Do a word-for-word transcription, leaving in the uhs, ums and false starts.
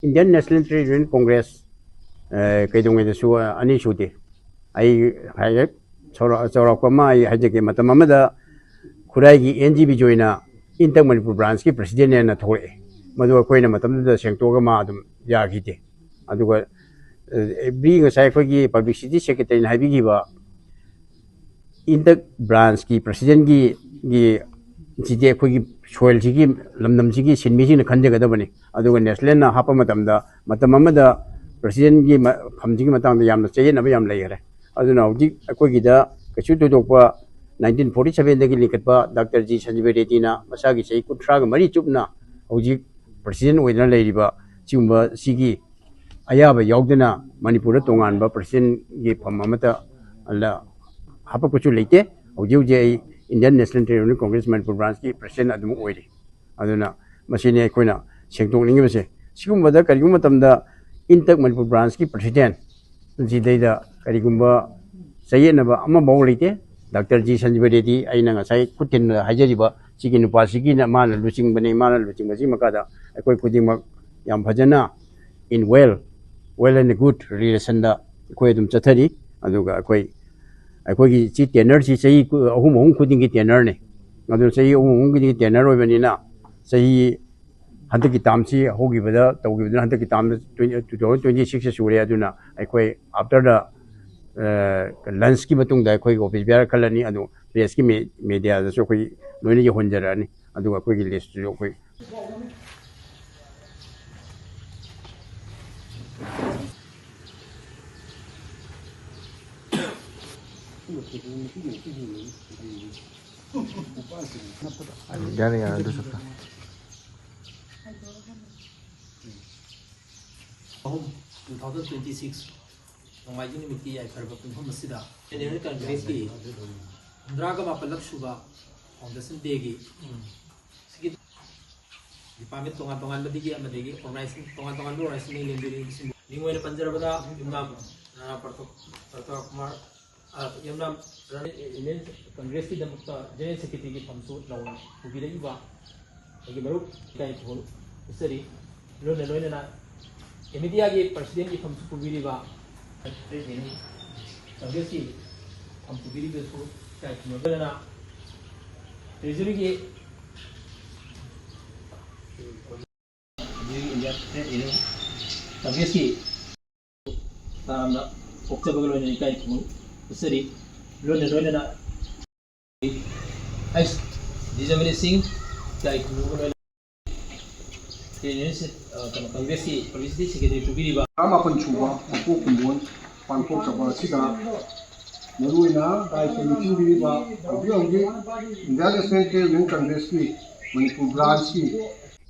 Indian National Trade Union Congress, ꯑ, ꯀꯩꯗꯧꯉꯩꯗꯁꯨ, ꯑ, ꯑꯅꯤ ꯁꯨꯗꯦ꯫ ꯑꯩ ꯍꯥꯏꯔꯦ, ꯆꯥꯎꯔꯥ-, ꯆꯥꯎꯔꯥꯛꯄ ꯑꯃ ꯑꯩ ꯍꯥꯏꯖꯒꯦ꯫ ꯃꯇꯝ ꯑꯃꯗ ꯈꯨꯔꯥꯏꯒꯤ ꯑꯦꯟ ꯖꯤ ꯕꯤꯖꯣꯏꯅ ꯏꯟꯇꯛ ꯃꯅꯤꯄꯨꯔ branchꯀꯤ presidentꯅꯦꯅ ꯊꯣꯛꯂꯛꯑꯦ꯫ ꯃꯗꯨ ꯑꯩꯈꯣꯏꯅ ꯃꯇꯝꯗꯨꯗ ꯁꯦꯡꯇꯣꯛꯑꯒ ꯃꯥ ꯑꯗꯨꯝ ꯌꯥꯈꯤꯗꯦ꯫ ꯑꯗꯨꯒ, ꯑ, every ꯉꯁꯥꯏ ꯑꯩꯈꯣꯏꯒꯤ publicity secretaryꯅ ꯍꯥꯏꯕꯤꯈꯤꯕ ꯏꯟꯇꯛ branchꯀꯤ presidentꯀꯤ, ꯒꯤ, ꯁꯤꯗꯤ ꯑꯩꯈꯣꯏꯒꯤ soilꯁꯤꯒꯤ, ꯂꯝꯗꯝꯁꯤꯒꯤ ꯁꯤꯟꯃꯤꯁꯤꯡꯅ ꯈꯟꯖꯒꯗꯕꯅꯤ꯫ ꯑꯗꯨꯒ nationalꯅ ꯍꯥꯞꯄ ꯃꯇꯝꯗ, ꯃꯇꯝ ꯑꯃꯗ presidentꯀꯤ ꯃ-, ꯐꯝꯁꯤꯒꯤ ꯃꯇꯥꯡꯗ ꯌꯥꯝꯅ ꯆꯌꯦꯠꯅꯕ ꯌꯥꯝ ꯂꯩꯈꯔꯦ꯫ ꯑꯗꯨꯅ ꯍꯧꯖꯤꯛ ꯑꯩꯈꯣꯏꯒꯤꯗ ꯀꯩꯁꯨ ꯊꯣꯏꯗꯣꯛꯄ nineteen forty sevenꯗꯒꯤ ꯂꯤꯡꯈꯠꯄ ꯗꯥꯛꯇꯔ ꯖꯤ ꯁꯟꯖꯤꯕ ꯔꯦꯗꯤꯅ ꯃꯁꯥꯒꯤ ꯆꯍꯤ ꯀꯨꯟꯊ꯭ꯔꯥꯒ ꯃꯔꯤ ꯆꯨꯞꯅ ꯍꯧꯖꯤꯛ president ꯑꯣꯏꯗꯨꯅ ꯂꯩꯔꯤꯕ ꯁꯤꯒꯨꯝꯕ ꯁꯤꯒꯤ ꯑꯌꯥꯕ ꯌꯥꯎꯗꯅ ꯃꯅꯤꯄꯨꯔꯗ ꯇꯣꯉꯥꯟꯕ presidentꯒꯤ ꯐꯝ ꯑꯃꯠꯇ ꯂ-, ꯍꯥꯄꯛꯄꯁꯨ ꯂꯩꯇꯦ꯫ ꯍꯧꯖꯤꯛ ꯍꯧꯖꯤꯛ ꯑꯩ Indian National Trade Union Congress Manipur branchꯀꯤ president ꯑꯗꯨꯝ ꯑꯣꯏꯔꯤ꯫ ꯑꯗꯨꯅ ꯃꯁꯤꯅꯤ ꯑꯩꯈꯣꯏꯅ ꯁꯦꯡꯗꯣꯛꯅꯤꯡꯉꯤꯕꯁꯦ꯫ ꯁꯤꯒꯨꯝꯕꯗ ꯀꯔꯤꯒꯨꯝꯕ ꯃꯇꯝꯗ ꯏꯟꯇꯛ ꯃꯅꯤꯄꯨꯔ branchꯀꯤ president ꯁꯤꯗꯩꯗ ꯀꯔꯤꯒꯨꯝꯕ ꯆꯌꯦꯠꯅꯕ ꯑꯃꯐꯥꯎ ꯂꯩꯇꯦ꯫ ꯗꯥꯛꯇꯔ ꯖꯤ ꯁꯟꯖꯤꯕ ꯔꯦꯗꯤ, ꯑꯩꯅ ꯉꯁꯥꯏ ꯈꯨꯠ ꯊꯤꯟꯕꯗ ꯍꯥꯏꯖꯔꯤꯕ ꯁꯤꯒꯤ ꯅꯨꯄꯥꯁꯤꯒꯤꯅ ꯃꯥꯅ ꯂꯨꯆꯤꯡꯕꯅꯤ꯫ ꯃꯥꯅ ꯂꯨꯆꯤꯡꯕꯁꯤ ꯃꯈꯥꯗ ꯑꯩꯈꯣꯏ ꯈꯨꯗꯤꯡꯃꯛ ꯌꯥꯝ ꯐꯖꯅ in well, well and good relationꯗ ꯑꯩꯈꯣꯏ ꯑꯗꯨꯝ ꯆꯠꯊꯔꯤ꯫ ꯑꯗꯨꯒ ꯑꯩꯈꯣꯏ, ꯑꯩꯈꯣꯏꯒꯤ ꯁꯤ tenureꯁꯤ ꯆꯍꯤ ꯀꯨ-, ꯑꯍꯨꯝ ꯑꯍꯨꯝ ꯈꯨꯗꯤꯡꯒꯤ tenureꯅꯤ꯫ ꯑꯗꯨꯅ ꯆꯍꯤ ꯑꯍꯨꯝ ꯑꯍꯨꯝ ꯈꯨꯗꯤꯡꯒꯤ tenure ꯑꯣꯏꯕꯅꯤꯅ ꯆꯍꯤ ꯍꯟꯗꯛꯀꯤ termꯁꯤ ꯍꯧꯈꯤꯕꯗ ꯇꯧꯈꯤꯕꯗꯨꯅ ꯍꯟꯗꯛꯀꯤ termꯗ twenty, two thousand twenty sixꯁꯦ ꯁꯨꯔꯦ꯫ ꯑꯗꯨꯅ ꯑꯩꯈꯣꯏ after the, ꯑ, lunchꯀꯤ ꯃꯇꯨꯡꯗ ꯑꯩꯈꯣꯏ office bearer ꯈꯜꯂꯅꯤ꯫ ꯑꯗꯨ pressꯀꯤ ꯃꯦ-, mediaꯗꯁꯨ ꯑꯩꯈꯣꯏ ꯂꯣꯏꯅ ꯌꯧꯍꯟꯖꯔꯛꯑꯅꯤ꯫ ꯑꯗꯨꯒ ꯑꯩꯈꯣꯏꯒꯤ listꯇꯨꯁꯨ ꯑꯩꯈꯣꯏ ꯌꯥꯔꯦ, ꯌꯥꯔꯦ, ꯑꯗꯨ ꯆꯠꯄ꯫ ꯑꯍꯨꯝ, two thousand twenty six, ꯅꯣꯡꯃꯥꯏꯖꯤꯡ ꯅꯨꯃꯤꯠꯀꯤ ꯌꯥꯏꯐꯔꯕ ꯄꯨꯡꯐꯝ ꯑꯁꯤꯗ General Congressꯀꯤ ꯍꯨꯝꯗ꯭ꯔꯥꯒ ꯃꯥꯄꯜꯂꯛ ꯁꯨꯕ foundation dayꯒꯤ ꯁꯤꯒꯤ department ꯇꯣꯉꯥꯟ ꯇꯣꯉꯥꯟꯕꯗꯒꯤ ꯑꯃꯗꯒꯤ organization ꯇꯣꯉꯥꯟ ꯇꯣꯉꯥꯟꯕ organizationꯗꯒꯤ ꯂꯦꯡꯕꯤꯔꯤꯕꯁꯤꯡꯕꯨ ꯃꯤꯡ ꯑꯣꯏꯅ ꯄꯟꯖꯔꯕꯗ ꯌꯨꯝꯅꯥꯝ ꯔꯥꯅꯥ ꯄ꯭ꯔꯇꯣꯞ, ꯄ꯭ꯔꯇꯣꯞ ꯀꯨꯃꯥꯔ, ꯑ, ꯌꯨꯝꯅꯥꯝ ꯔꯥꯅꯥ Union Congressꯀꯤꯗꯃꯛꯇ General Secretaryꯒꯤ ꯐꯝꯁꯨ ꯅꯧꯅ ꯄꯨꯕꯤꯔꯛꯏꯕ ꯑꯩꯒꯤ ꯃꯔꯨꯞ ꯏꯀꯥꯏ ꯊꯧꯒꯜ ꯎꯠꯆꯔꯤ꯫ ꯂꯣꯏꯅ ꯂꯣꯏꯅꯅ ꯑꯦꯝ ꯏ ꯗꯤ ꯑꯥꯏꯒꯤ ꯄ꯭ꯔꯁꯤꯗꯦꯟꯒꯤ ꯐꯝꯁꯨ ꯄꯨꯕꯤꯔꯤꯕ, ꯄ꯭ꯔꯁꯤꯗꯦꯟ ꯀꯪꯒ꯭ꯔꯦꯁꯀꯤ ꯐꯝ ꯄꯨꯕꯤꯔꯤꯕꯁꯨ ꯏꯀꯥꯏ ꯈꯨꯝꯅꯗꯅ, ꯇ꯭ꯔꯦꯖꯔꯤꯒꯤ ꯏꯟꯗꯤꯌꯥ ꯇ꯭ꯔꯦꯗ ꯌꯨꯅꯤꯌꯟ ꯀꯪꯒ꯭ꯔꯦꯁꯀꯤ ꯇꯔꯥꯝꯅ ꯑꯣꯛꯆꯕꯒ ꯂꯣꯏꯅꯅ ꯏꯀꯥꯏ ꯈꯨꯝꯅꯕ ꯎꯠꯆꯔꯤ꯫ ꯂꯣꯏꯅ ꯂꯣꯏꯅꯅ ꯑꯩ ꯗꯤꯖꯃꯅꯤ ꯁꯤꯡ ꯏꯀꯥꯏ ꯈꯨꯝꯅꯕꯒ ꯂꯣꯏꯅꯅ ꯇ꯭ꯔꯦꯗ ꯌꯨꯅꯤꯌꯟ ꯁꯦ-, ꯑ, ꯀꯩꯅꯣ, ꯀꯪꯒ꯭ꯔꯦꯁꯀꯤ ꯄꯕ꯭ꯂꯤꯁꯤꯇꯤ ꯁꯦꯀ꯭ꯔꯦꯇꯔꯤ ꯄꯨꯕꯤꯔꯤꯕ ꯇꯔꯥꯃꯥꯄꯟ ꯁꯨꯕ ꯃꯄꯣꯛ ꯀꯨꯝꯑꯣꯟ ꯄꯥꯡꯊꯣꯛꯆꯕ ꯑꯁꯤꯗ ꯃꯔꯨꯑꯣꯏꯅ ꯗꯥꯏꯁꯇ ꯂꯨꯆꯤꯡꯕꯤꯔꯤꯕ ꯍꯧꯖꯤꯛ ꯍꯧꯖꯤꯛ ꯏꯟꯗꯤꯌꯥ ꯅꯦꯁꯅꯦꯜ ꯇ꯭ꯔꯦꯗ ꯌꯨꯅꯤꯌꯟ ꯀꯪꯒ꯭ꯔꯦꯁꯀꯤ ꯃꯅꯤꯄꯨꯔ ꯕ꯭ꯔꯥꯟꯁꯀꯤ